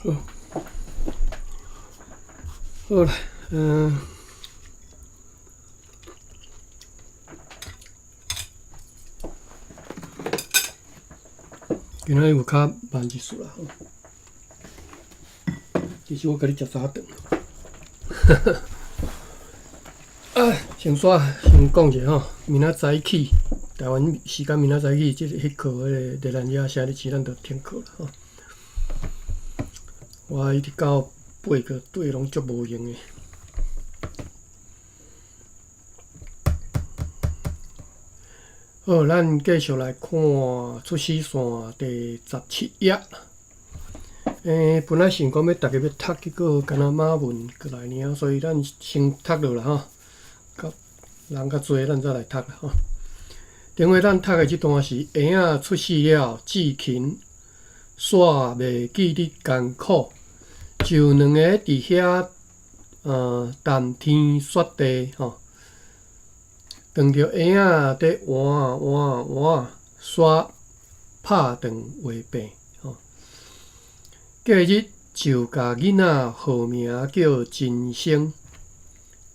好，好啦，今仔日有較慢一絲啦，其實我共你食早頓。啊，先煞先講一下吼，明仔早起，台灣時間明仔早起，這個彼課彼個熱蘭遮聲日時咱就停課啦吼。我一直到8個底攏足無閒的。好，咱繼續來看《出師線》第17頁。本來想講欲逐家欲讀，結果敢若馬文過來爾，所以咱先讀落啦吼。較人較濟，咱再來讀啦吼。頂回咱讀的這段是嬰仔出世了，至勤煞袂記得艱苦，就兩个佇遐談天說地吼。當著嬰仔佇換換換，煞拍斷話柄吼。隔日就共囡仔號名叫真聲，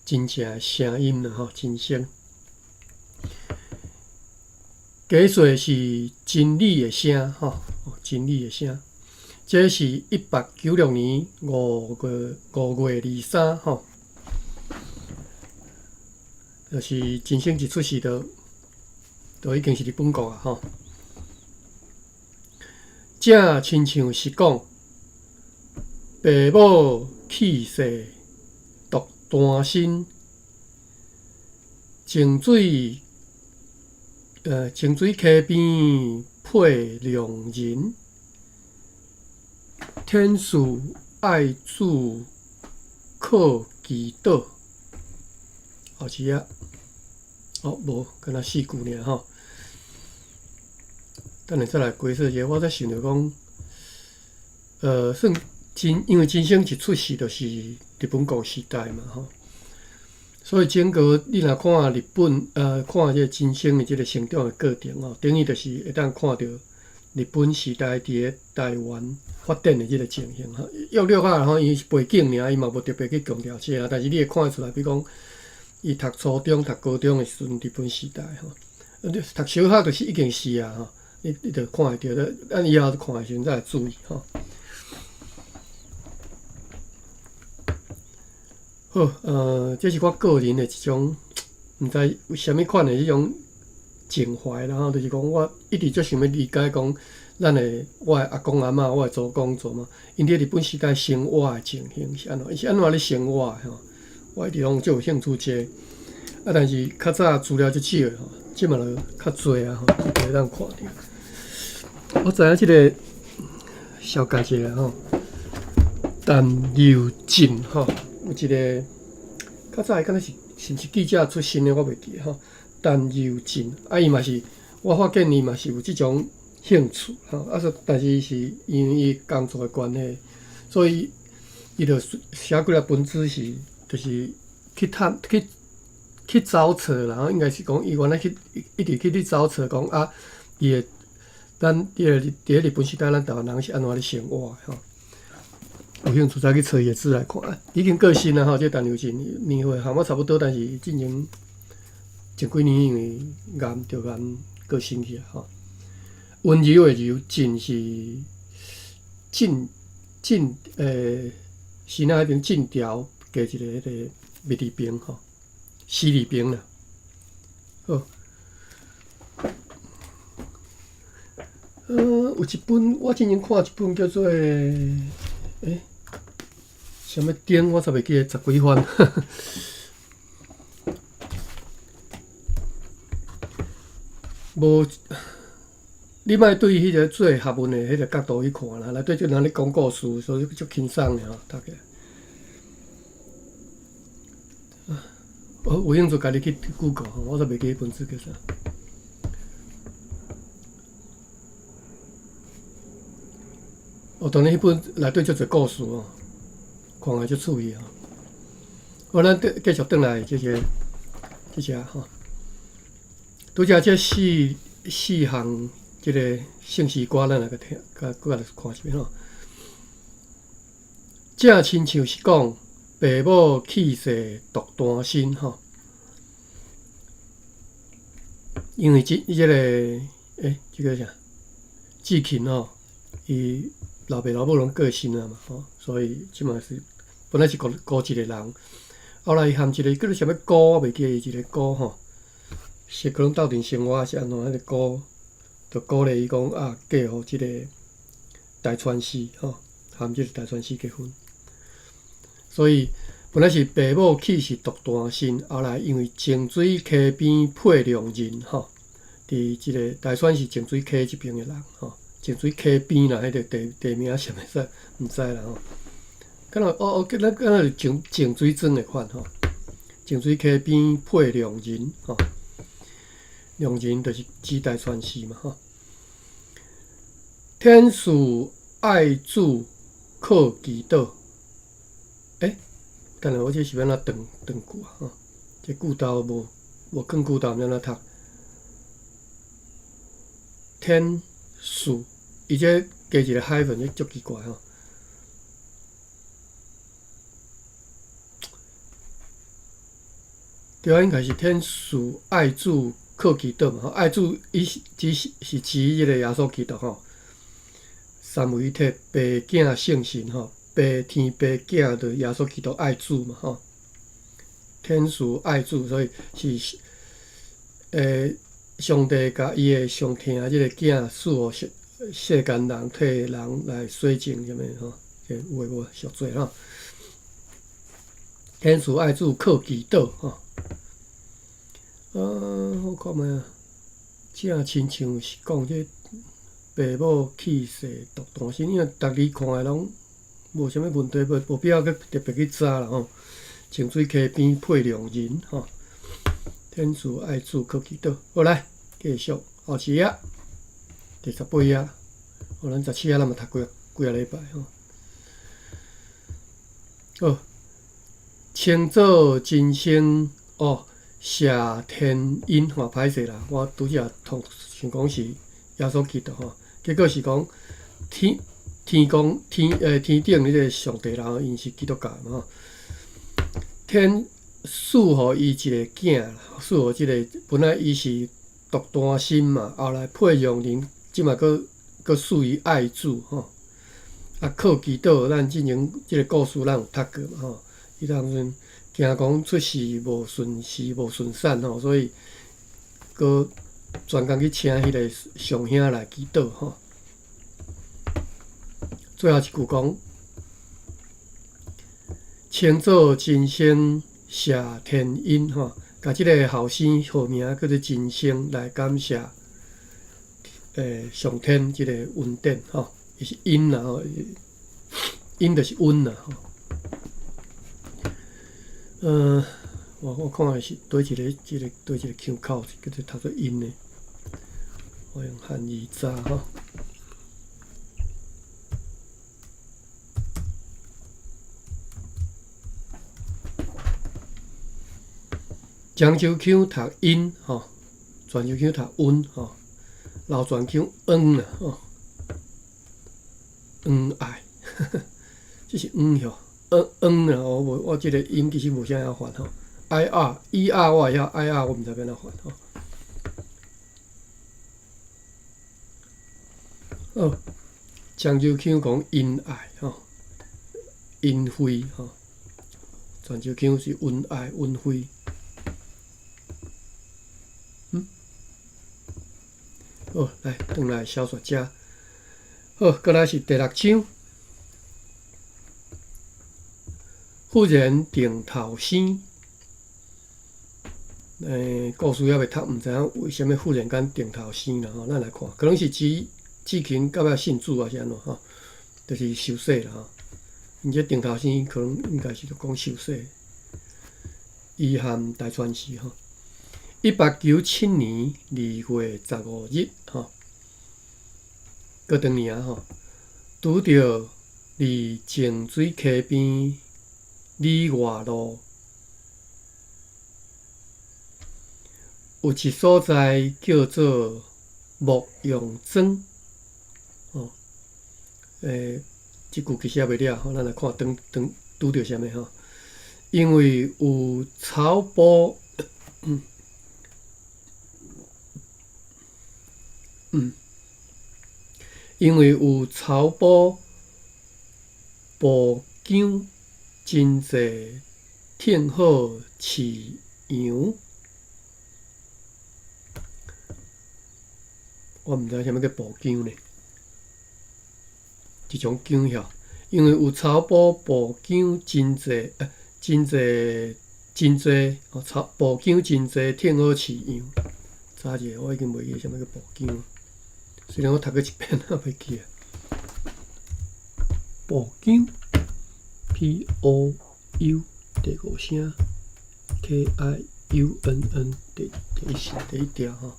真正的聲音啦吼，真聲。解說是真理的聲吼，真理的聲。這是1896年5月23吼，就是真聲一出世就已經是日本國啊吼。正親像是講，爸母去世獨單身，清水溪邊配良人，天賜愛子靠祈禱。後一頁，哦，無，敢若四句爾吼。等下再來解說一下，我才想著講，算真，因為真聲一出世就是日本國時代嘛吼，所以整個你若看日本，看這個真聲的這個成長的過程吼，等於就是會當看著日本時代佇咧台灣發展的這個情形吼。約略仔吼，伊是背景爾，伊嘛無特別去強調這個，但是你會看會出來，比如講，伊讀初中、讀高中的時陣，日本時代吼，讀小學就是已經是啊吼，你就看會著，咱以後看的時陣才會注意吼。好，這是我個人的一種，毋知有啥物款的彼種情懷啦吼，就是講我一直足想欲理解講，咱的我的阿公阿嬤、我的祖公祖媽，𪜶佇日本時代生活的情形是按怎，伊是按怎咧生活的吼？我一直攏足有興趣這個，啊，但是較早資料足少的吼，這馬就較濟啊吼，會當看著。我知影這個小解一下吼，陳柔縉吼，有一個較早伊敢若是是毋是記者出身的，我袂記得吼。陳柔縉，啊，伊嘛是，我發現伊嘛是有這種興趣吼，啊，說但是是因為伊工作的關係，所以伊就寫幾粒本子是，就是去探去去找冊啦，應該是講伊原來去一直去咧找冊講啊，伊的咱佇個佇咧日本時代，咱台灣人是按怎咧生活的吼。有興趣再去揣伊的字來看，已經過身啦吼，這陳柔縉年歲和我差不多，但是進前前幾年因為癌著癌過身去啊吼。溫柔的柔，縉是晉晉時那彼邊晉朝加一個彼個密字邊吼，絲字邊啦。好，有一本我之前看一本叫做啥物燈，我才袂記得十幾番。無，你莫對彼個做學問的彼個角度去看啦，內底就人咧講故事，所以足輕鬆的吼，讀起來。有興趣家己去 Google 吼，我煞袂記彼本書叫啥。哦，當然彼本內底足濟故事哦，看來足趣味哦。好，咱繼續轉來這個這隻吼。拄才這四項這個聖詩歌，咱來閣聽，閣閣來看一遍吼。正親像是講，爸母去世獨單身吼。因為這個，這個啥？志勤吼，伊老爸老母攏過身啊嘛吼，所以這馬是本來是孤孤一個人，後來伊含一個叫做啥物姑，我袂記得伊一個姑吼，是可能鬥陣生活還是按怎，彼個姑就鼓勵伊講啊，嫁予這個大川氏吼，含這個大川氏結婚。所以本來是爸母去世獨單身，後來因為清水溪邊配良人吼，佇這個大川是清水溪這邊的人吼，清水溪邊啦，彼個地名啥物啥毋知啦吼。敢若哦哦，敢若是清水庄的款吼，清水溪邊配良人吼，良人就是指大川氏嘛吼。天賜愛子靠祈禱。等下我這是欲按怎斷斷句啊？吼，這句頭無囥句頭，毋知按怎讀。天賜，伊這加一個 hyphen，這足奇怪吼。對啊，應該是天賜愛子靠祈禱嘛。吼，愛子伊是指是指這個耶穌基督吼。三位一體，爸囝聖神吼。爸天爸囝就耶穌基督愛子嘛吼，天賜愛子，所以是上帝共伊的上疼的這個囝賜予世世間人替人來洗淨啥物吼，這有的無俗做吼。天賜愛子靠祈禱吼。啊，我看覓啊，正親像是講這爸母去世獨單身，因為逐字看來攏無啥物問題，無必要閣特別去查啦吼。清水溪邊配良人吼，天賜愛子靠祈禱。好來，繼續後一頁，第18頁。哦，咱17頁咱嘛讀幾幾仔禮拜吼。好，稱做真生哦，謝天恩吼，歹勢啦，我拄才同想講是耶穌基督吼，結果是講天。天公天天頂彼個上帝啦，𪜶是基督教嘛吼。天賜予伊一個囝，賜予這個本來伊是獨單身嘛，後來配良人，這馬閣閣賜伊愛子吼。啊，靠祈禱，咱進前這個故事咱有讀過嘛吼。伊當陣驚講出事無順時無順產吼，所以閣專工去請彼個上兄來祈禱吼。最後一句講，稱做真生謝天恩吼，共這個後生號名叫做真生來感謝上天這個恩典吼，伊是恩啦吼，恩就是恩啦吼。我看的是佗一个，這個佗一個腔口叫做讀做恩的，我用漢語查吼。漳州腔讀恩吼，泉州腔讀恩吼，老泉腔恩啦吼，恩愛，這是恩吼，恩恩啦，我無我這個音其實無啥曉發吼，I R E R 我會曉，I R 我毋知欲按怎發吼。好，漳州腔講恩愛吼，恩惠吼，泉州腔是恩愛恩惠。好，來，轉來小說遮。好，過來是第六章。忽然定頭生，故事猶未讀，毋知影為啥物忽然間定頭生啦吼。咱來看，可能是指志勤到尾信主還是按怎吼，就是受洗啦吼。𪜶這定頭生可能應該是就講受洗。伊含大川氏吼。1897年2月15日，吼，閣轉年啊吼，拄著佇淨水溪邊里外路有一所在叫做牧羊莊，吼，這句其實猶未了吼，咱來看當當拄著啥物吼。因為有草埔，因為有草埔埔姜真濟，挺好飼羊。我毋知啥物叫埔姜呢，一種薑吼，因為有草埔埔薑真濟，真濟真濟，哦，草埔薑真濟，挺好飼羊。查一下，我已經袂記啥物叫埔薑。雖然我讀過一遍，也袂記啊。埔薑，P O U 第五聲，K I U N N 第一聲第一調吼。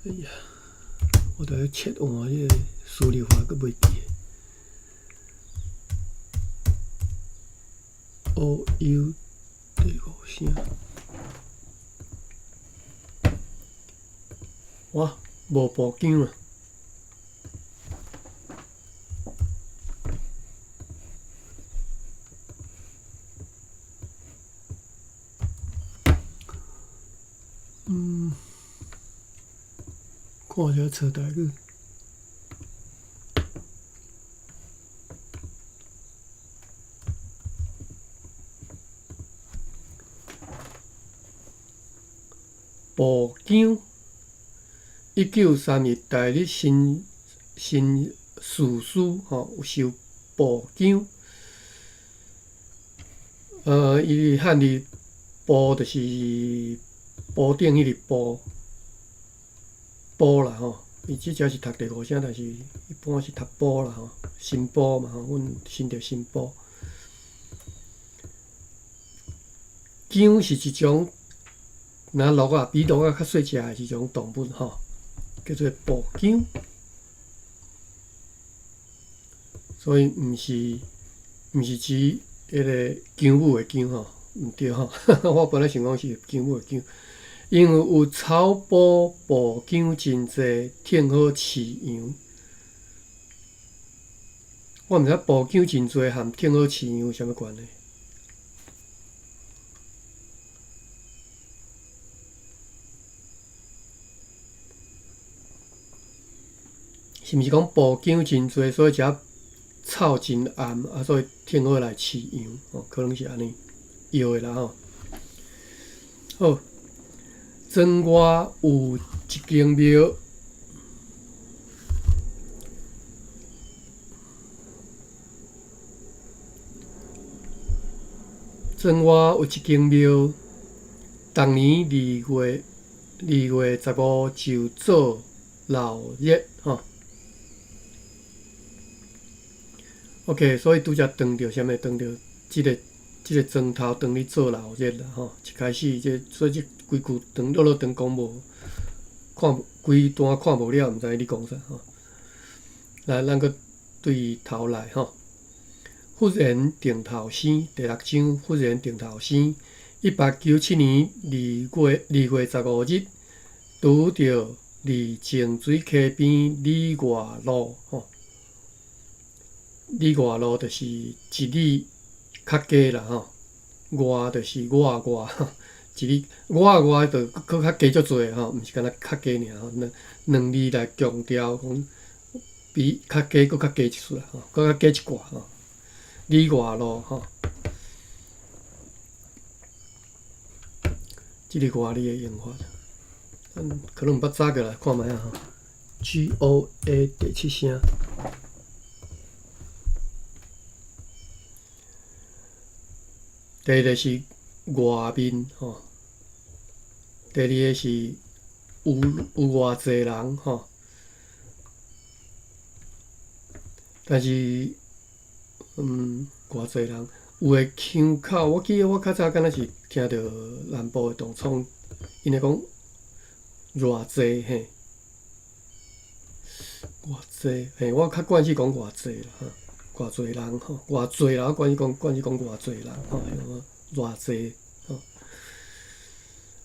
哎呀，我著愛切換這個輸入法，閣袂記。O U 第五聲。哇，無埔薑啊！看一下找台語。埔薑，1931台日新新史书吼，有收埔薑。伊漢字埔就是埔頂彼個埔埔啦吼，伊這只是讀第五聲，但是一般是讀埔啦吼，新埔嘛吼，阮新著新埔。薑是一種若鹿仔比鹿仔較細隻的一種動物吼，叫做埔薑。所以毋是指彼個薑母的薑吼，毋對吼。我本來想講是薑母的薑，因為有草埔埔薑真濟，挺好飼羊。我毋知埔薑真濟和挺好飼羊有啥物關係？是毋是講埔薑真濟，所以遮草真暗啊，所以挺好來飼羊哦，可能是按呢臆的啦吼。好，庄外有一間廟，庄外有一間廟，逐年2月25就做鬧熱吼。OK，所以拄才當著啥物？當著這個磚頭當咧做鬧熱啦吼。一開始這所以這規句長落落長講無，看規段看無了，毋知你講啥吼。來，咱閣對頭來吼。忽然定頭生，第六章忽然定頭生。1897年2月25日，拄著佇淨水溪邊里外路吼。里外路就是一里較加啦吼，外就是外外，一里外外就閣較加足濟吼，毋是干焦較加爾吼，兩兩字來強調講比較加閣較加一撮啦吼，閣較加一寡吼。里外路吼，這个外字的用法，咱可能毋捌早過來看覓仔吼。G O A 第七聲。第一個是外面吼，第二個是有偌濟人吼，但是偌濟人有的腔口，我記得我較早敢若是聽著南部的同窗，𪜶咧講偌濟嘿，偌濟嘿，我較慣勢講偌濟啦，偌濟人吼，偌濟人，我慣勢講偌濟人吼，偌濟吼。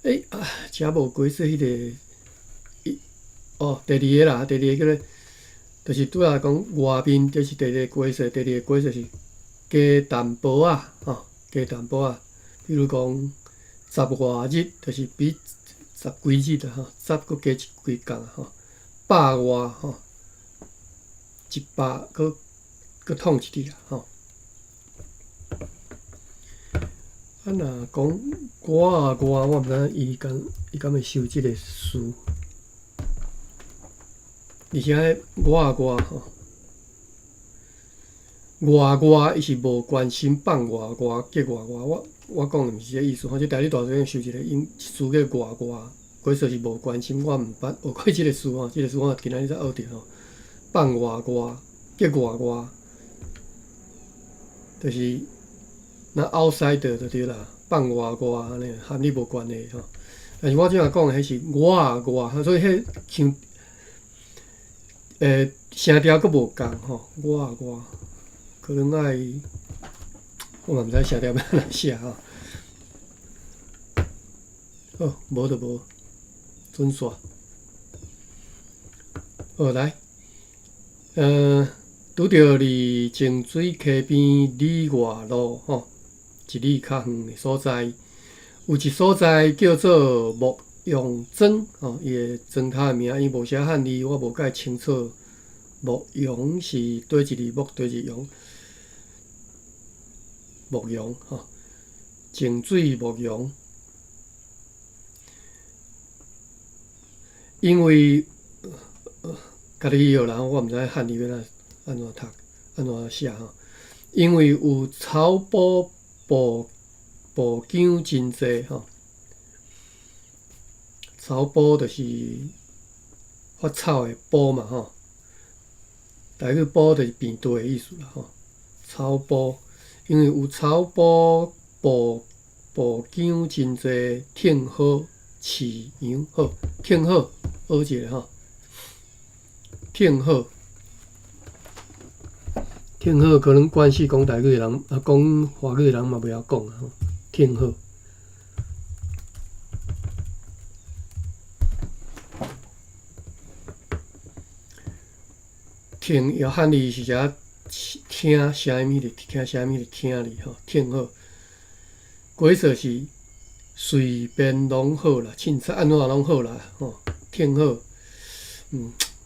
欸啊，遮無過說彼個一哦，第二个啦，第二个叫做，就是拄仔講外面，這是第二個解說，第二個解說是加淡薄仔，吼，加淡薄仔。比如講十外日，就是比十幾日啊，吼，十閣加一幾工啊，吼，百外吼，100閣閣統一啲啊，吼。啊，若講我啊我，我毋知影伊敢伊敢會收這個詞。而且我啊我吼，外外伊是無關心放外外結外外，我講的毋是這個意思吼。這台語大辭典收一個英詞叫外外，解說是無關心，我毋捌學過這個詞吼，這個詞我今仔日才學著吼。放外外結外外，就是若 outsider 就對啦，放外外按呢，和你無關係吼。但是我這下講的彼是我啊我，所以彼像聲調閣無仝吼，我啊我，可能愛，我嘛毋知聲調欲按怎寫吼。好，無就無，準煞。好來，拄著佇清水溪邊里外路吼，一里較遠的所在，有一所在叫做牧羊莊吼，伊的莊頭的名伊無寫漢字，我無介清楚。牧羊是佗一字木，佗一字羊，牧羊吼，清水牧羊。因為家己去學啦，我毋知漢字欲按按怎讀，按怎寫吼。因為有草埔埔埔薑真濟吼，草埔就是發草的埔嘛吼，台語埔就是平地的意思啦吼。草埔，因為有草埔埔埔薑真濟，挺好飼羊好，挺好學一下吼，挺好。挺好，可能關係講台語的人，啊，講華語的人嘛袂曉講啊吼。挺好，聽用漢字是寫聽聲音彼個聽聲音彼個聽字吼，挺好。解說是隨便攏好啦，凊彩按怎攏好啦吼，挺好。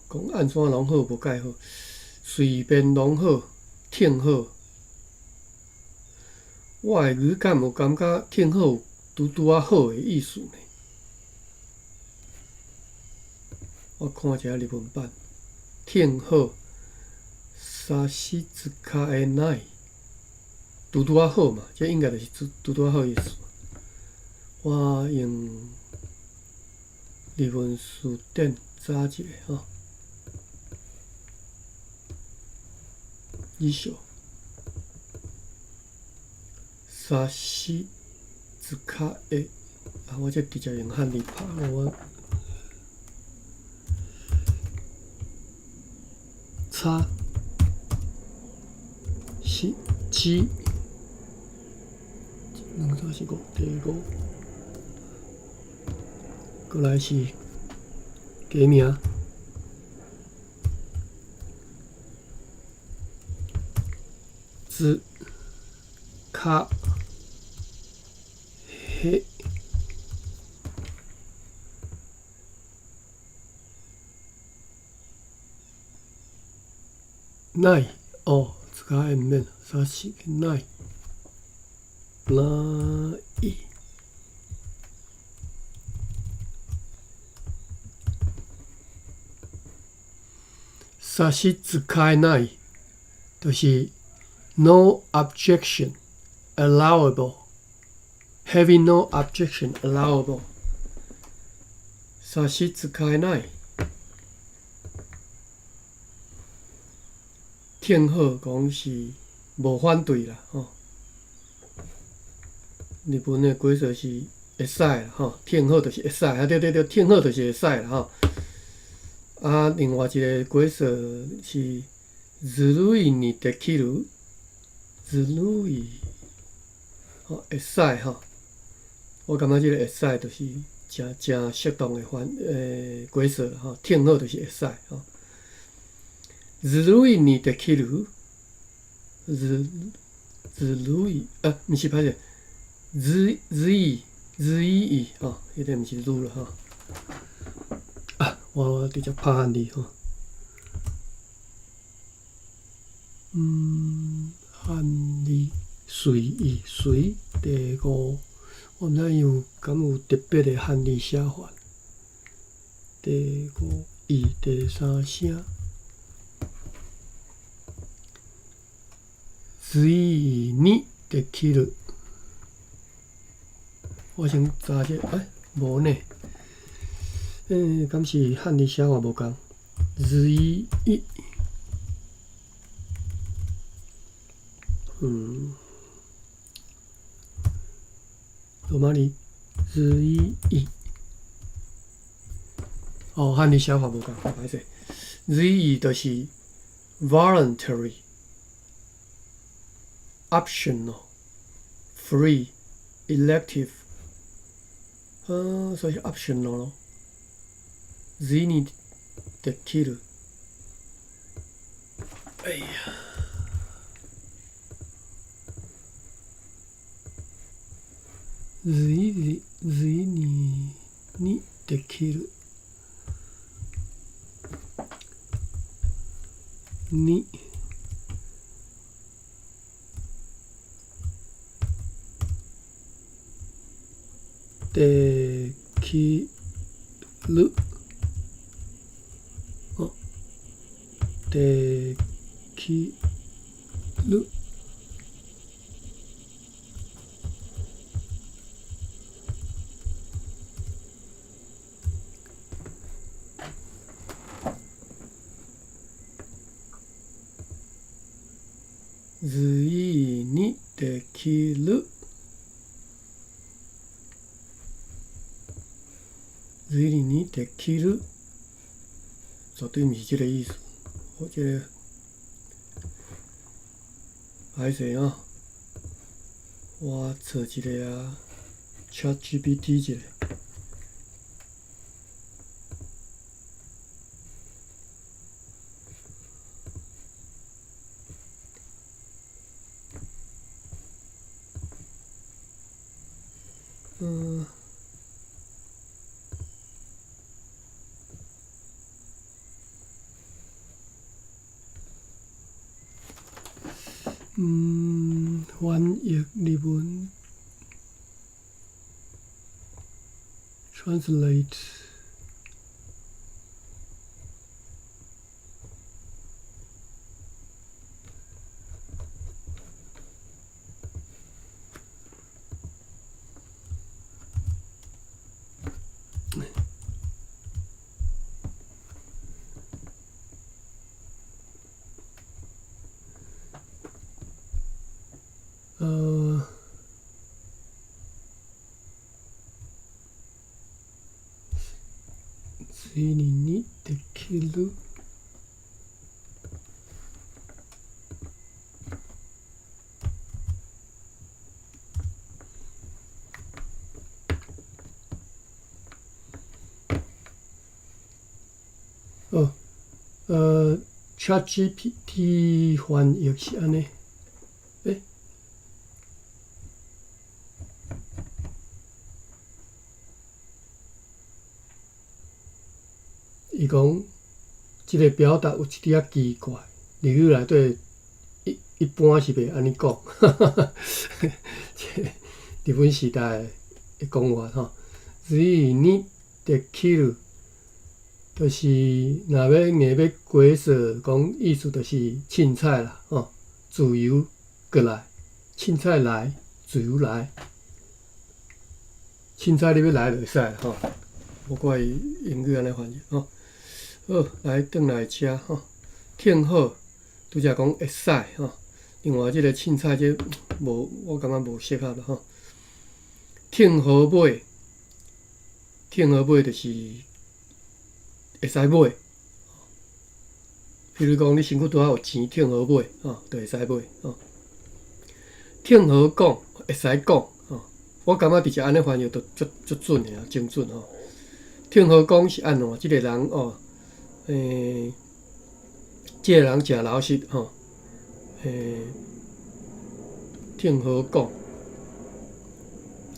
講按怎攏好無介好，隨便攏好，挺好。我的語感有感覺挺好有拄拄仔好的意思呢。我看一下日文版，挺好，差し支えない，拄拄仔好嘛，這應該就是拄拄仔好意思。我用日文辭典查一下吼。以上，差し支え，啊，我這直接用漢字拍我。差し支，兩三四五，第五，過來是假名。子卡嘿ない哦，這個毋免，差しないない。差し支えない，就是 no objection allowable, having no objection allowable。差し支えない，挺好講是無反對啦，吼。日文的解說是會使啦，吼，挺好就是會使，啊對對對，挺好就是會使啦，吼。啊，另外一個解說是ずるいにできる，ずるい，吼會使吼。我感覺這個會使就是誠誠適當的翻解說吼，聽好就是會使吼。ずるいにできる，ずずるい啊，毋是歹勢，ずずいずい吼，彼个毋是る啦吼。啊，我直接拍漢字吼。漢字隨意隨第五，我毋知伊有敢有特別的漢字寫法。第五意第三聲，隨にできる。我先查者，無呢？敢是漢字寫法無仝？隨意。羅馬字隨意。哦，漢字寫法無仝，歹勢。隨意就是 voluntary、optional、free、elective。所以 optional 咯。隨にできる。哎呀！隨隨ににできる。にできる。あ、できる。随にできる。随にできる。絕對毋是這个意思。我這个歹勢啊！我找一个啊，ChatGPT 一下。翻譯日文，translate。随にできる。哦，ChatGPT 翻譯是按呢，伊講這个表達有一點仔奇怪，日語內底一般是袂按呢講，這日本時代的講法吼。隨にできる，就是若欲硬欲解說，講意思就是凊彩啦，吼，自由過來，凊彩來，自由來，凊彩你欲來就會使啦，吼。無怪伊英語按呢翻譯，吼。好，來轉來遮吼，聽好，拄才講會使吼。另外，這个凊彩這無，我感覺無適合啦吼。聽好買，聽好買就是會使買。比如講，你身軀拄仔有錢，聽好買，吼，就會使買吼。聽好講，會使講，吼。我感覺直接按呢翻譯就足足準的啊，精準吼。聽好講是按怎？這個人哦，這個人誠老實吼，聽好講，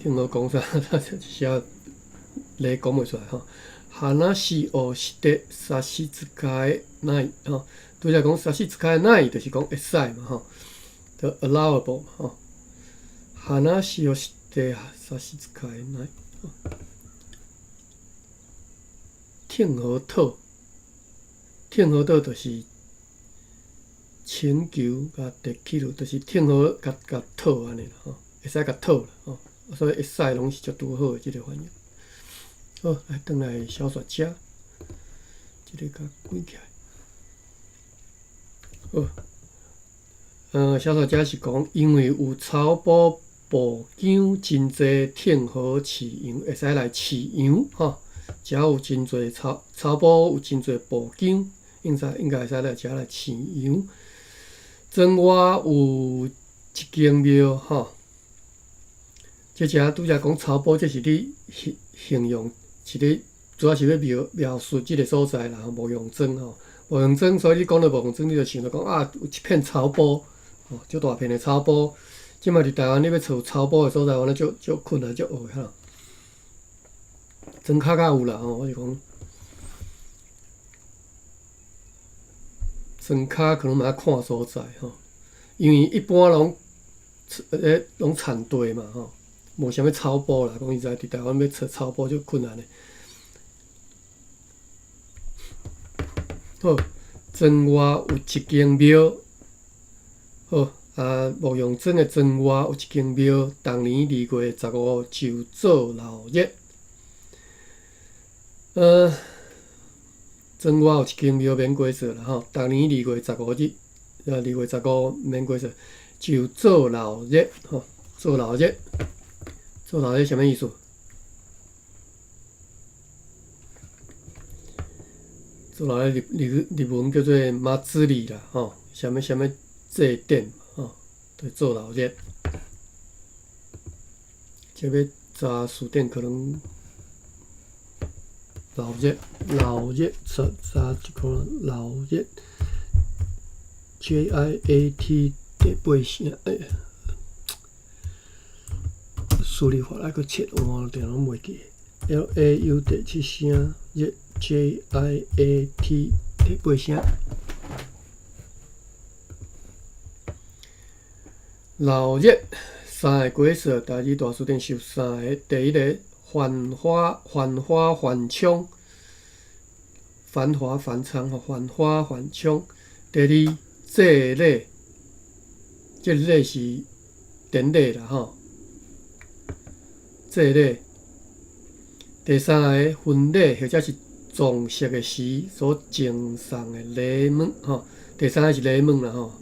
聽好講啥？一時咧講袂出來吼。話をして差し支えない吼，拄才講差し支えない就是講會使嘛吼，就 allowable 吼。話をして差し支えない。聽好討，聽好討就是請求共できる，就是聽好共共討按呢啦吼，會使共討啦吼，所以會使攏是足拄好的這個翻譯。好，來轉來小說遮，這個共關起來。好，小說遮是講，因為有草埔埔姜真濟，聽好飼羊，會使來飼羊吼。遮有真濟草草埔有真濟埔姜，應該會使來遮來飼羊。莊外有一間廟吼，這遮拄才講草埔，這是咧形形容。是咧，主要是欲描描述這个所在啦，吼，牧羊莊吼，牧羊莊，所以你講到牧羊莊，你就想著講啊，有一片草埔，吼，足大片的草埔。這擺佇台灣，你欲揣草埔的所在，原來足足困難，足學哈。莊跤較有啦吼，我是講，莊跤可能嘛愛看所在吼，因為一般攏攏田地嘛吼。無啥物草埔啦，講實在，佇台灣欲揣草埔足困難的。好，莊外有一間廟。好，啊，牧羊莊的莊外有一間廟，逐年2月15就做鬧熱。莊外有一間廟免解說啦吼，逐年2月15日，2月15免解說，就做鬧熱吼，做鬧熱。做鬧熱啥物意思？做鬧熱日日日文叫做祭り啦，吼，啥物啥物祭典吼，就做鬧熱。這欲查詞典可能鬧熱鬧熱查查一看鬧熱，JIAT 第八聲欸。輸入法愛閣切換，定攏袂記。LAU 第七聲，熱 JIAT 第八聲。鬧熱三个解說，台語大辭典收三个。第一个，繁華繁華繁昌，繁華繁昌吼，繁華繁昌。第二，祭禮，這個禮是典禮啦吼。祭禮，第三个婚禮或者是葬式的時所贈送的禮物吼。第三个是禮物啦吼。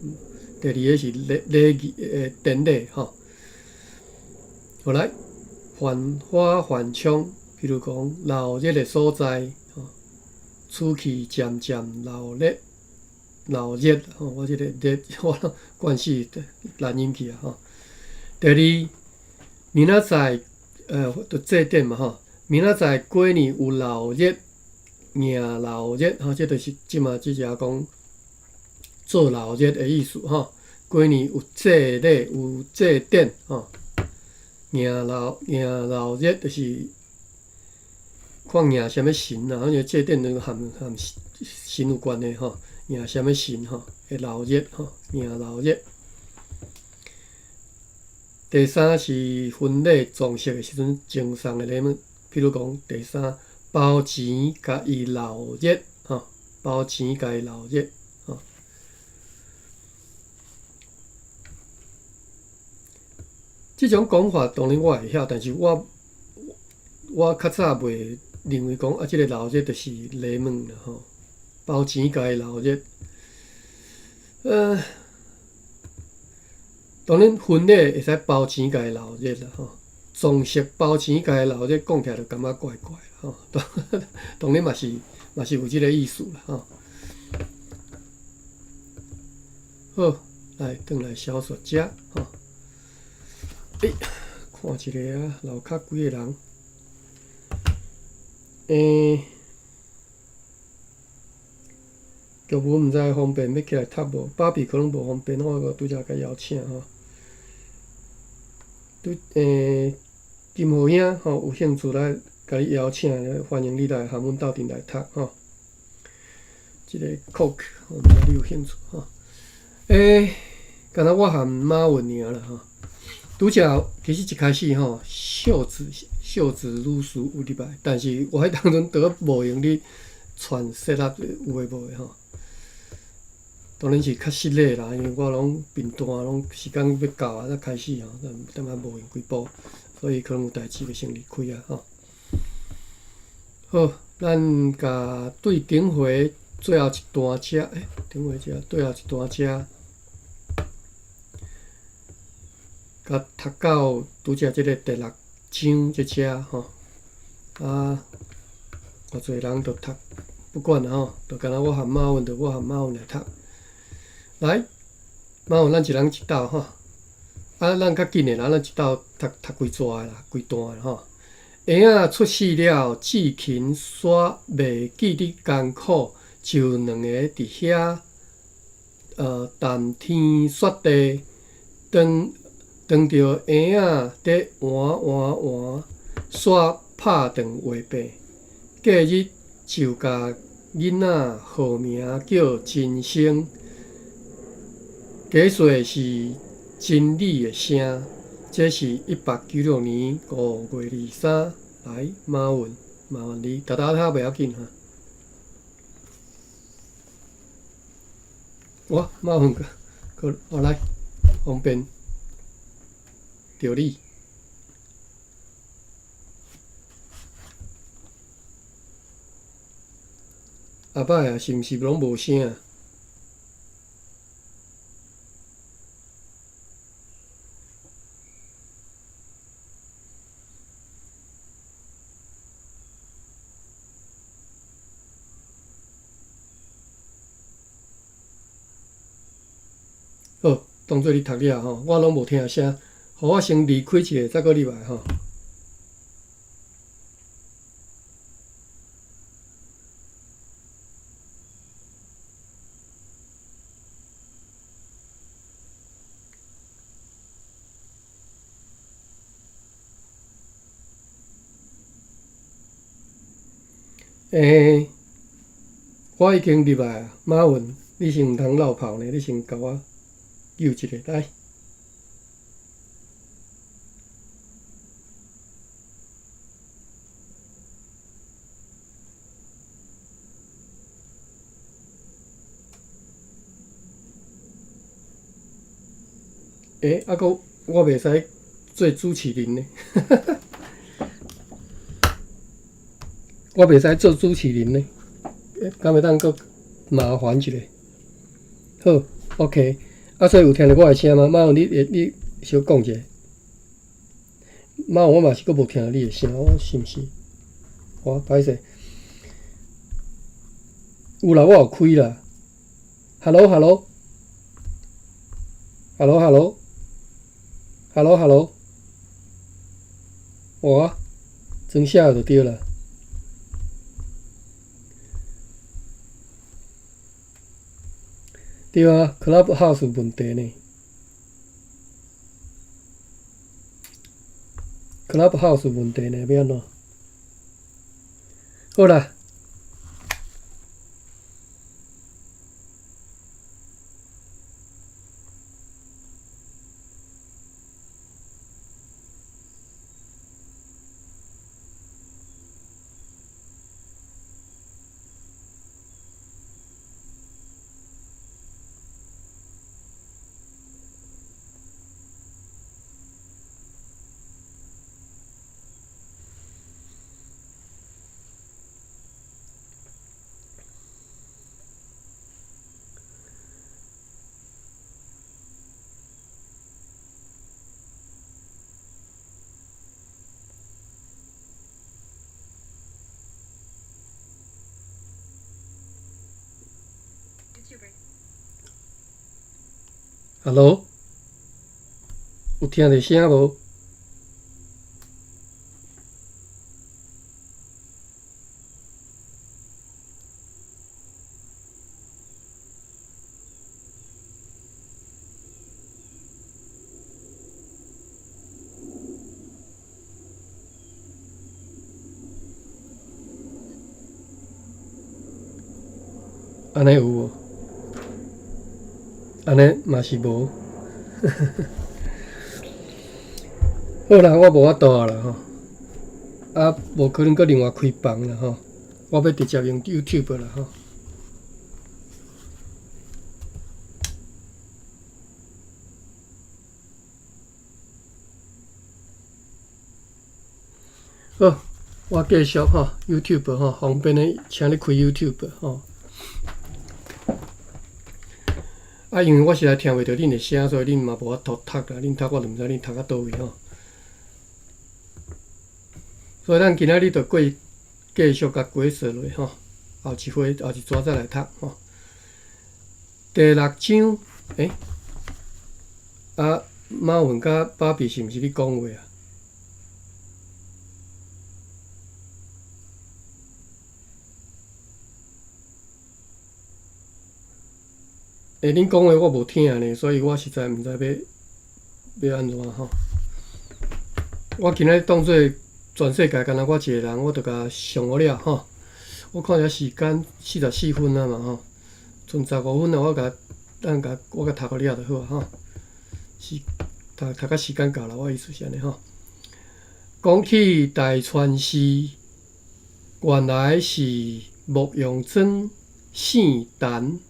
第二个是禮禮儀典禮吼。後來繁華繁昌，比如講鬧熱的所在吼，此氣漸漸鬧熱，鬧熱吼，我這個熱我攏慣勢難音去啊吼。第二，明仔載。就祭典嘛吼，明仔載過年有鬧熱，迎鬧熱吼，這就是這馬這只講做鬧熱的意思吼。過年有祭禮，有祭典吼，迎鬧迎鬧熱就是看迎啥物神啦，反正祭典就含含神有關的吼，迎啥物神吼，會鬧熱吼，迎鬧熱。第三是婚禮葬式的時陣贈送的禮物，譬如講，第三包錢共伊鬧熱吼，包錢共伊鬧熱吼。這種講法當然我會曉，但是我我較早袂認為講啊，這個鬧熱就是禮物啦吼，包錢共伊鬧熱，當然，婚禮會使包錢共伊鬧熱啦吼，葬式包錢共伊鬧熱，講起來就感覺怪怪吼。當然嘛是嘛是有這個意思啦吼。好，來轉來小說遮吼。欸，看一下啊，樓跤幾个人？欸，劇本毋知方便欲起來讀無？芭比可能無方便，我拄才共邀請吼。拄欸，金河兄吼，有興趣來共你邀請，歡迎你來和阮鬥陣來讀吼。這個 Coke，毋知你有興趣吼？欸，敢若我和馬雲爾啦吼。拄才其實一開始吼，秀子秀子女士有入來，但是我彼當陣拄無閒咧傳 set up 有的無的吼。當然是較失禮啦，因為我攏貧惰，攏時間欲到啊，才開始吼，淡仔無閒幾步，所以可能有代誌就先離開啊吼。好，咱共對頂回最後一段遮，欸，頂回遮最後一段遮。共讀到拄才這个第六章這遮吼，啊，偌濟人就讀，不管啦吼，就敢若我和馬雲，就我和馬雲來讀。來，馬雲，咱一人一鬥吼，啊，咱較緊的啦，咱一鬥讀讀規逝的啦，規段的吼。嬰仔出世了，志勤煞袂記得艱苦，就兩个佇遐，談天說地，當。當著嬰仔佇換換換，煞拍斷話柄。隔日就共囡仔號名叫真生，假說是真理的聲。這是196年5月23。來，馬雲，麻煩你，沓沓仔袂要緊哈。哇，馬雲閣，閣，來，方便。著你。阿歹啊，是毋是攏無聲啊？好，當做你讀了吼，我攏無聽聲。予我先離開一下，再閣入來吼。欸，我已經入來啊，馬雲，你先毋通落跑呢，你先共我救一下來。欸，啊閣我袂使做主持人呢，我袂使做主持人呢，敢會當閣麻煩一下？好，OK，啊，所以有聽著我的聲嗎？馬雲，你你小講一下。馬雲，我嘛是閣無聽著你的聲，我是毋是？我歹勢。有啦，我有開啦。Hello，Hello，Hello，Hello，Hello，Hello，哇，裝寫就對啦。對啊，Clubhouse 有問題呢。Clubhouse 有問題呢，欲按怎？好啦。 Hello，有聽著聲無？按呢有無？按呢嘛是無。好啦，我無法度啊啦吼，啊，無可能閣另外開房啦吼，我欲直接用 YouTube 啦吼。好，我繼續吼 YouTube 吼，方便的，請你開 YouTube 吼。啊，因為我實在聽袂著恁的聲，所以恁嘛無法度讀啦。恁讀我就毋知恁讀到佗位吼。所以咱今仔日就過繼續共解說落吼，後一回後一逝再來讀吼。第六章，欸，啊，馬雲佮芭比是毋是咧講話啊？欸，恁講話我無聽呢，所以我實在毋知欲按怎吼。我今仔日當做全世界干焦我一個人，我就共上予了吼。我看一下時間44分啊嘛吼，賰15分啊，我共咱共我共讀予了就好啊吼。是讀讀甲時間到啦，我意思是按呢吼。講起大川氏，原來是牧羊莊姓陳。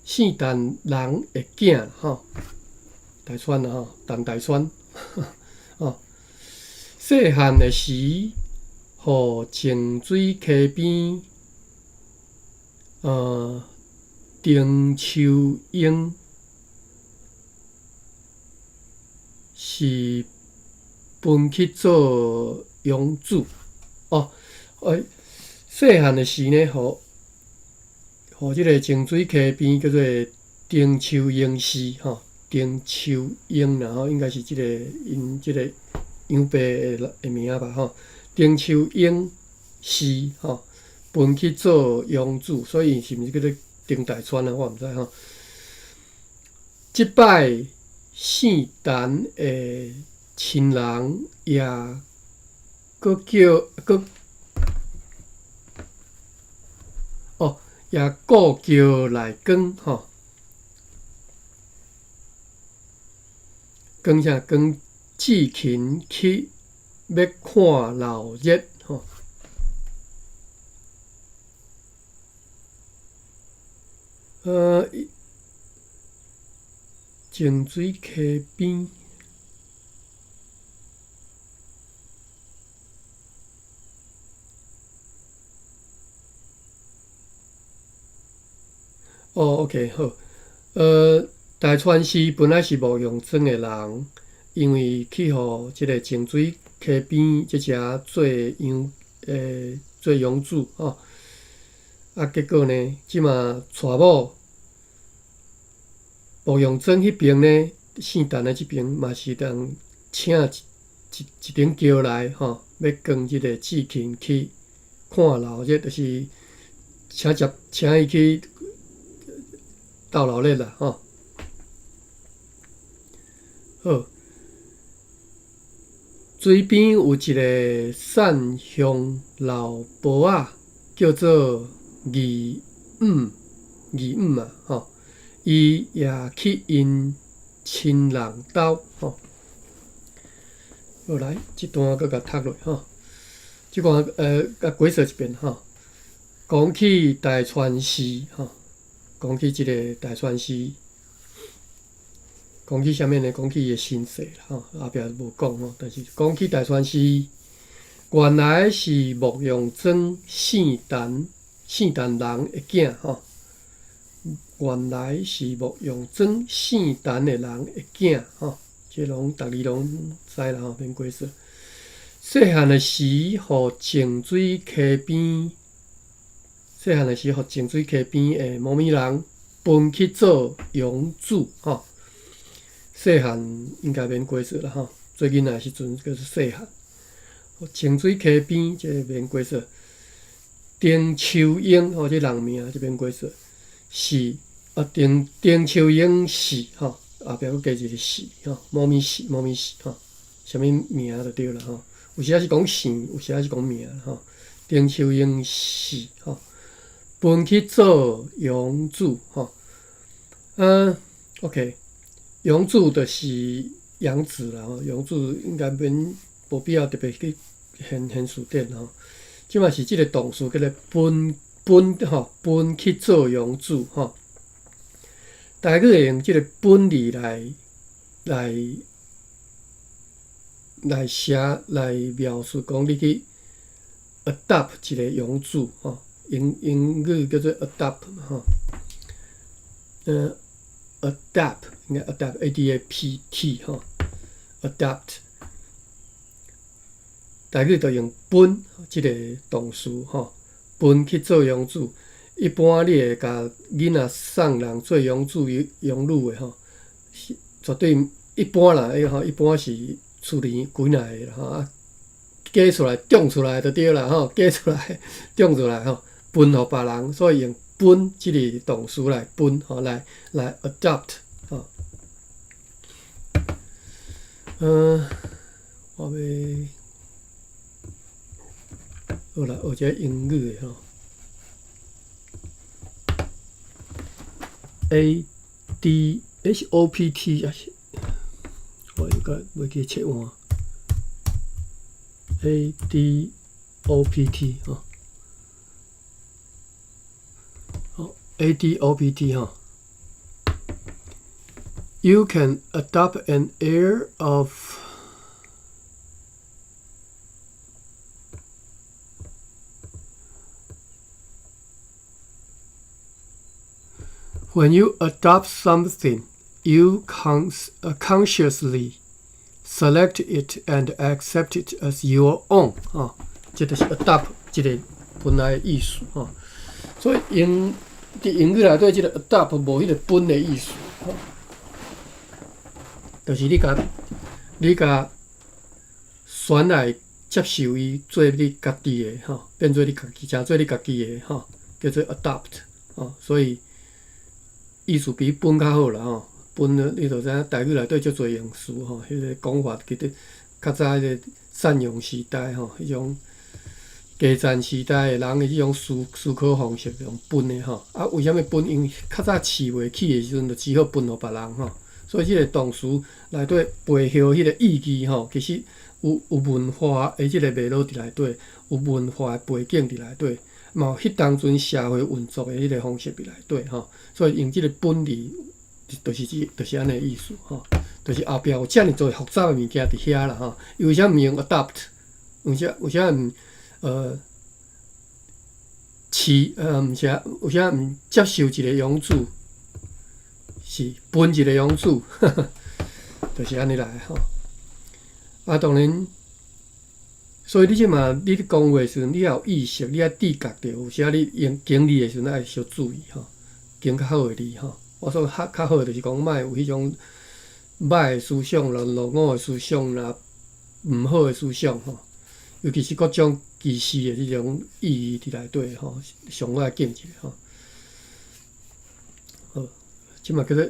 姓陳人的囝吼，大川啊吼，陳大川吼。細漢的時，予清水溪邊，丁秋英是分去做養子哦。細漢的時呢，予予這个清水溪邊叫做丁秋英氏吼，丁秋英啦吼，應該是這个𪜶這个養爸的名吧吼。丁秋英氏吼，分去做養子，所以是毋是叫做丁大川啊？我毋知吼。這擺姓陳的親人也閣叫閣哦。也故叫來扛吼，扛啥？扛志勤去欲看老熱吼。清水溪邊。哦，OK，好。大川氏本來是牧羊莊的人，因為去予這个清水溪邊這遮做養，做養子吼。啊，結果呢，這馬娶某牧羊莊彼邊呢，姓陳的這邊嘛是人請一一頂轎來吼，欲扛這个志勤去看老熱，就是請接請伊去。鬥鬧熱啦，吼！好，水邊有一个散鄉老婆仔，叫做二五二五啊，吼！伊也去𪜶親人兜，吼。好來，這段閣共讀落吼，這段共解說一遍吼。講起大川氏，吼。講起這个大川氏，講起啥物呢？講起伊的身世啦，吼，後壁無講吼。但是講起大川氏，原來是牧羊莊姓陳姓陳人的囝吼。原來是牧羊莊姓陳的人的囝吼，這攏逐字攏知啦吼，免解說。細漢的時，予清水溪邊。細漢的時，予清水溪邊的某物人分去做養子吼。細漢應該免解說啦吼，做囡仔的時陣叫做細漢。清水溪邊這個免解說。丁秋英吼，這人名這免解說。是啊，丁丁秋英是吼，後壁閣加一個是吼，某物氏某物氏吼，啥物名就對啦吼。有時仔是講姓，有時仔是講名吼。丁秋英是吼。分去做養子吼。啊，OK，養子就是養子啦吼，養子應該免無必要特別去研研辭典吼。這馬是這个動詞叫做分分吼，分去做養子吼。台語會用這个分字來來來寫來描述講你去 adopt 一个養子吼，英英語叫做 adopt 嘛吼。Adapt 應該 adapt A D A P T 吼，adapt 台語就用分這个動詞吼，分去做養子。一般你會共囡仔送人做養子養女的吼，是絕對一般啦，伊吼一般是厝裡幾若个啦吼，啊，嫁出來長出來就對啦吼，嫁出來長出來吼，分予別人，所以用分這个動詞來分吼，來來 adopt 吼。我欲好啦，學一个英語的吼。A D H O P T 抑是，我應該袂記切換。A D O P T 吼，好 A D O P T 吼。You can adopt an air of When you adopt something, you consciously select it and accept it as your own 啊，這就是 adopt 這个本來的意思吼。所以英佇英語內底，這个 adopt 無彼个分的意思，吼，就是你共你共選來接受伊做你家己的吼，變做你家己，成做你家己的吼，叫做 adopt 吼，所以意思比分較好啦吼。分你就知影台語內底足濟用詞吼，彼个講法其實較早彼个贍養時代吼，彼種家層時代的人的彼種思思考方式用分的吼。啊，為啥物分？因為較早飼袂起的時陣，就只好分予別人吼。所以這个動詞內底背後彼个意義吼，其實有有文化的這个脈絡佇內底，有文化的背景佇內底，嘛有彼當陣社會運作的彼个方式佇內底吼。所以用這个分字，就是這，就是按呢意思吼。就是後壁有遮爾濟複雜的物件佇遐啦吼。伊為啥毋用 adopt？為啥為啥毋飼毋是為啥毋接受一个養子？是分一个養子，就是按呢來吼。啊，當然，所以你這馬你咧講話的時陣，你要有意識，你愛自覺著，有時你用經字的時陣愛小注意吼，揀較好的字吼。我說較較好的就是講，莫有彼種歹的思想啦、落伍的思想啦、毋好的思想吼。尤其是各種歧視的這種意義佇內底吼，上我愛揀一下吼。好，這馬叫做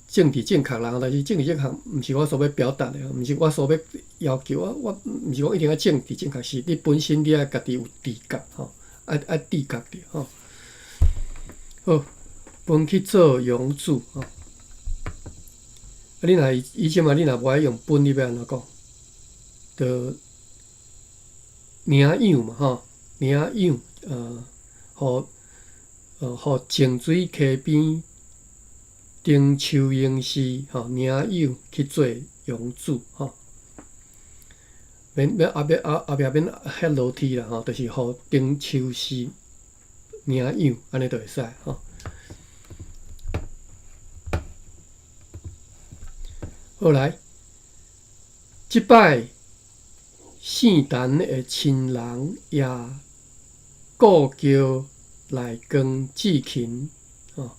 政治正確啦，但是政治正確毋是我所欲表達的，毋是我所欲要求。我我毋是講一定愛政治正確，是你本身你愛家己有自覺吼，愛愛自覺著吼。好，分去做養子吼。啊，你若以前嘛，你若無愛用分，你欲按怎講？就領養嘛吼，領養予予淨水溪邊丁秋英氏吼領養去做養子吼。免免後壁後後壁免歇樓梯啦吼，就是予丁秋氏領養，按呢就會使吼。好來，這擺姓陳的親人也故叫內光志勤吼，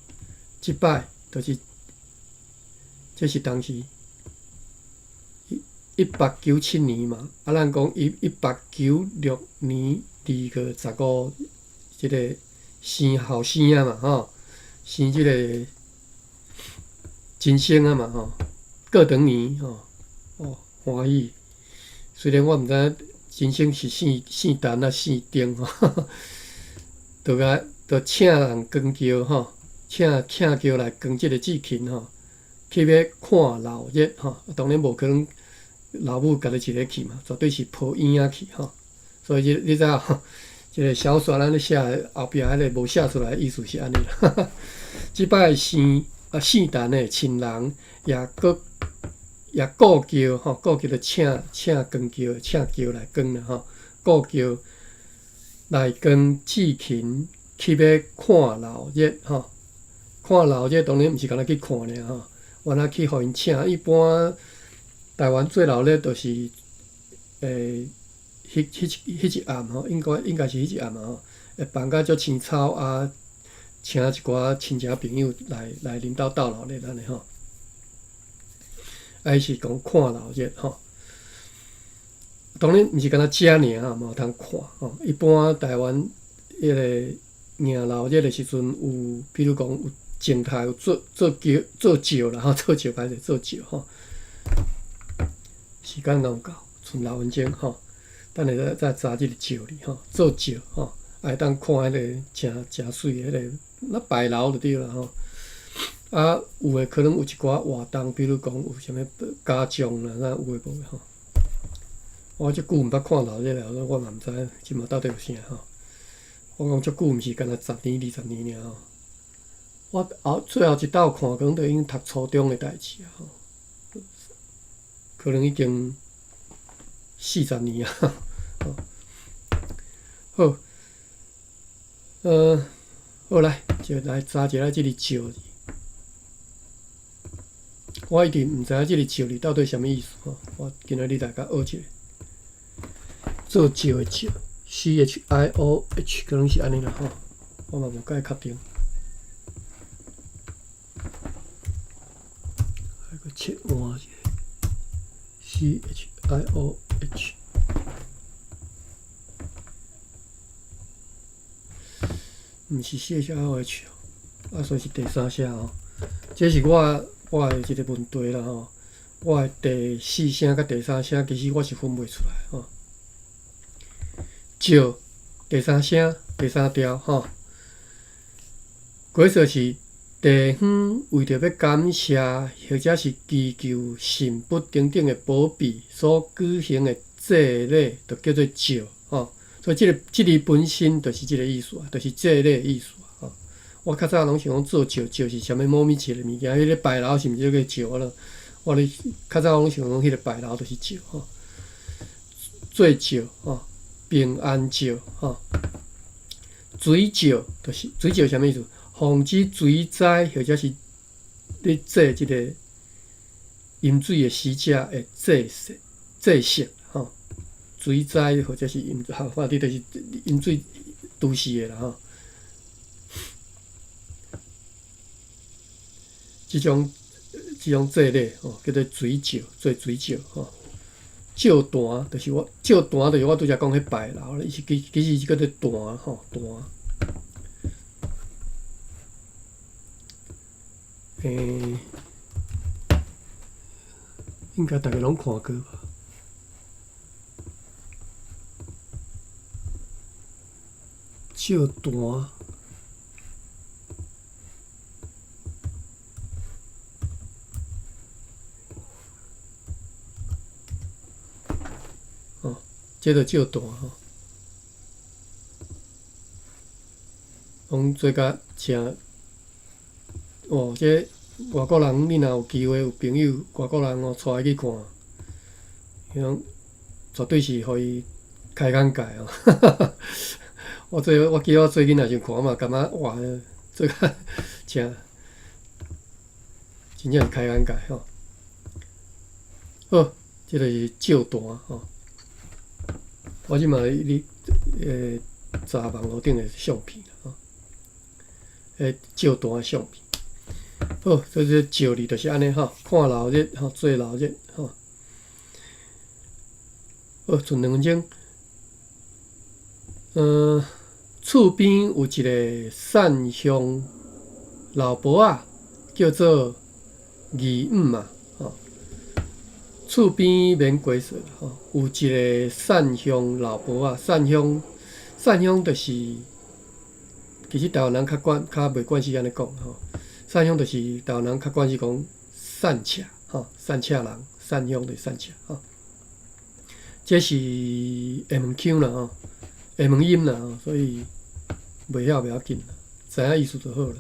這擺就是這是當時1897年嘛，啊，咱講1896年2月15，這个生後生仔嘛吼，生這个真生仔嘛吼，過長年吼，哦，歡喜。雖然我毋知影真生是姓姓陳抑姓丁吼，就共就請人扛轎吼，請請轎來扛這個志勤吼，去欲看老熱吼。當然無可能老母家己一個去嘛，絕對是抱嬰仔去吼。所以你你知影吼，這個小說咱咧寫的後壁彼個無寫出來的意思是按呢啦。這擺聖啊聖誕的親人也閣也顧轎吼，顧轎就請請扛轎，請轎來扛啦吼，顧轎來扛志勤去欲看老熱吼，看老熱當然毋是干焦去看爾吼，原來去予𪜶請。一般台灣做老熱就是，彼彼一彼一暗吼，應該應該是彼一暗啊吼，會辦甲足青草啊，請一寡親戚朋友來來恁兜鬥老熱按呢吼。啊，彼是講看老熱吼。當然毋是干焦食爾吼，嘛有通看吼。一般台灣彼個迎老熱的時陣，有比如講有靜態有做做轎做醮啦吼，做醮歹勢做醮吼。時間敢有夠？賰六分鐘吼。等下再再查這個醮字吼，做醮吼，會當看彼個誠誠媠的彼個，那牌樓就對啦吼。啊，有的可能有一寡活動，比如講有啥物家將啦，啥有的無的吼。我足久毋捌看老熱了，我嘛毋知這馬到底有啥吼。我講足久，毋是干焦十年、二十年爾吼。我後最後一擺看，可能都已經讀初中的代誌啊吼，可能已經40年啊。好，好來，就來查一下這個醮字。我一直毋知影這個醮字到底啥物意思吼。我今仔日來共學一下。做醮的醮，C H I O H，可能是按呢啦吼。我嘛無介確定。來閣切換一下，C H I O H，毋是 C H I O H 哦，啊，所以是第三聲哦。這是我我的一個問題啦吼。我的第四聲佮第三聲，其實我是分袂出來吼。醮第三聲，第三調吼。過說是地方為著欲感謝或者是祈求神佛等等的保庇所舉行的祭禮，就叫做醮吼。所以這個這字本身就是這個意思啊，就是祭禮的意思啊。吼，我較早攏想講做醮，醮是啥物某物一個物件，彼個牌樓是毋是叫做醮啦？我咧較早攏想講彼個牌樓就是醮吼，做醮吼，平安醮吼，水醮就是水醮啥物意思？防止水災或者是咧祭這個飲水的使者的祭祀祭祀吼，水災或者是飲，反正就是飲水都是的啦吼。這種這種祭禮吼，叫做水醮，做水醮吼。醮壇就是我醮壇，就是我拄才講彼牌樓，伊是其其實是叫做壇吼壇。欸，應該逐家攏看過吧？醮壇，哦，這个醮壇吼，攏做甲誠。哦，這外國人，你若有機會有朋友外國人哦，帶伊去看，彼種絕對是予伊開眼界哦。我做我記得我做囡仔時看嘛，感覺哇，做甲誠真正是開眼界吼。好，這個是醮壇吼。我這馬咧查網路頂的相片吼，彼醮壇的相片。好，所以這醮字就是按呢吼，看老熱吼，做老熱吼。好，賰兩分鐘。厝邊有一個散鄉老婆仔，叫做二五嘛，吼。厝邊免解說吼，有一個散鄉老婆仔，散鄉散鄉就是其實台灣人較慣較袂慣勢按呢講吼。散鄉就是台灣人較慣勢講散赤吼，散赤人，散鄉就是散赤吼。這是廈門腔啦吼，廈門音啦吼，所以袂曉袂要緊啦，知影意思就好啦。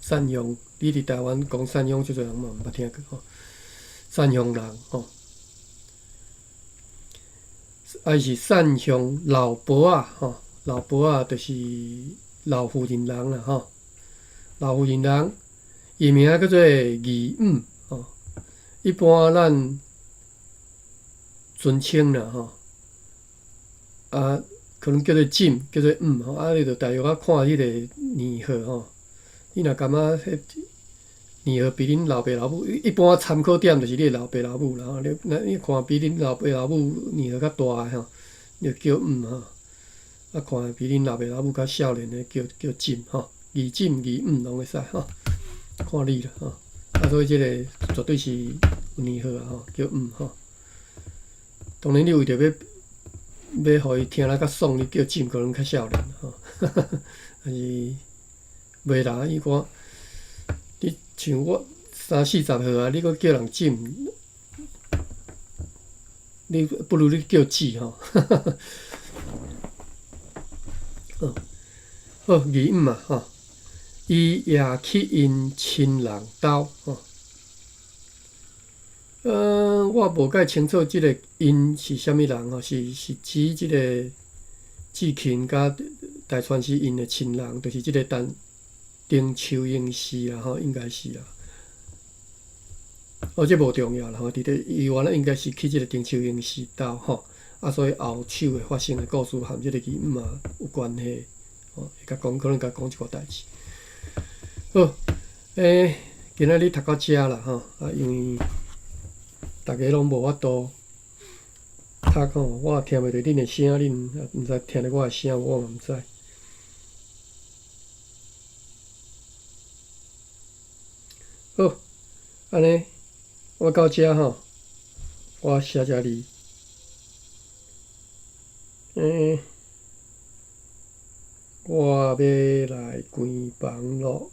散鄉，你佇台灣講散鄉，足濟人嘛毋捌聽過吼。散鄉人吼，啊伊是散鄉老婆仔吼，老婆仔就是老婦人人啦吼，老婦人人，伊名叫做義五吼，一般咱尊稱啦吼，啊可能叫做進，叫做五吼，啊你著大約仔看彼個年歲吼，你若感覺彼年歲比恁老爸老母，一般參考點就是你的老爸老母啦吼，你若你看比恁老爸老母年歲較大的吼，你就叫五吼，啊看比恁老爸老母較少年的叫叫進吼，義進義五攏會使吼，看你啦吼，啊所以這個絕對是有年歲啊吼，叫五吼。當然你為著欲欲予伊聽了較爽，你叫進可能較少年吼，但是袂啦，伊看你像我三四十歲啊，你閣叫人進，你不如你叫姊吼。好，義五嘛吼，伊也去𪜶親人兜吼。我無蓋清楚這個𪜶是啥物人吼，是是指這個志勤佮大川是𪜶的親人，就是這個陳丁秋英氏啦吼，應該是啦。哦，這無重要啦吼，佇咧伊原來應該是去這個丁秋英氏兜吼，啊，所以後手會發生的故事和這個義五嘛有關係，吼，會共講，可能共講一寡代誌。好，今仔日讀到遮啦吼，啊，因為逐家攏無法度讀吼，我也聽袂著恁的聲，恁也毋知聽著我的聲無，我嘛毋知。好，按呢，我到遮吼，我寫遮字。我欲來關房囉。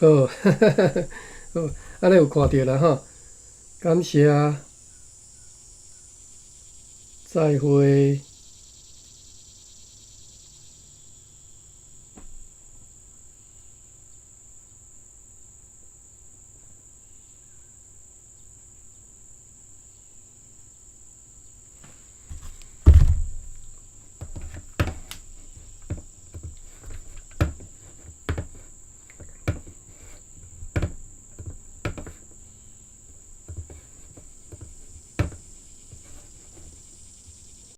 好，好，按呢有看著啦吼，感謝，再會。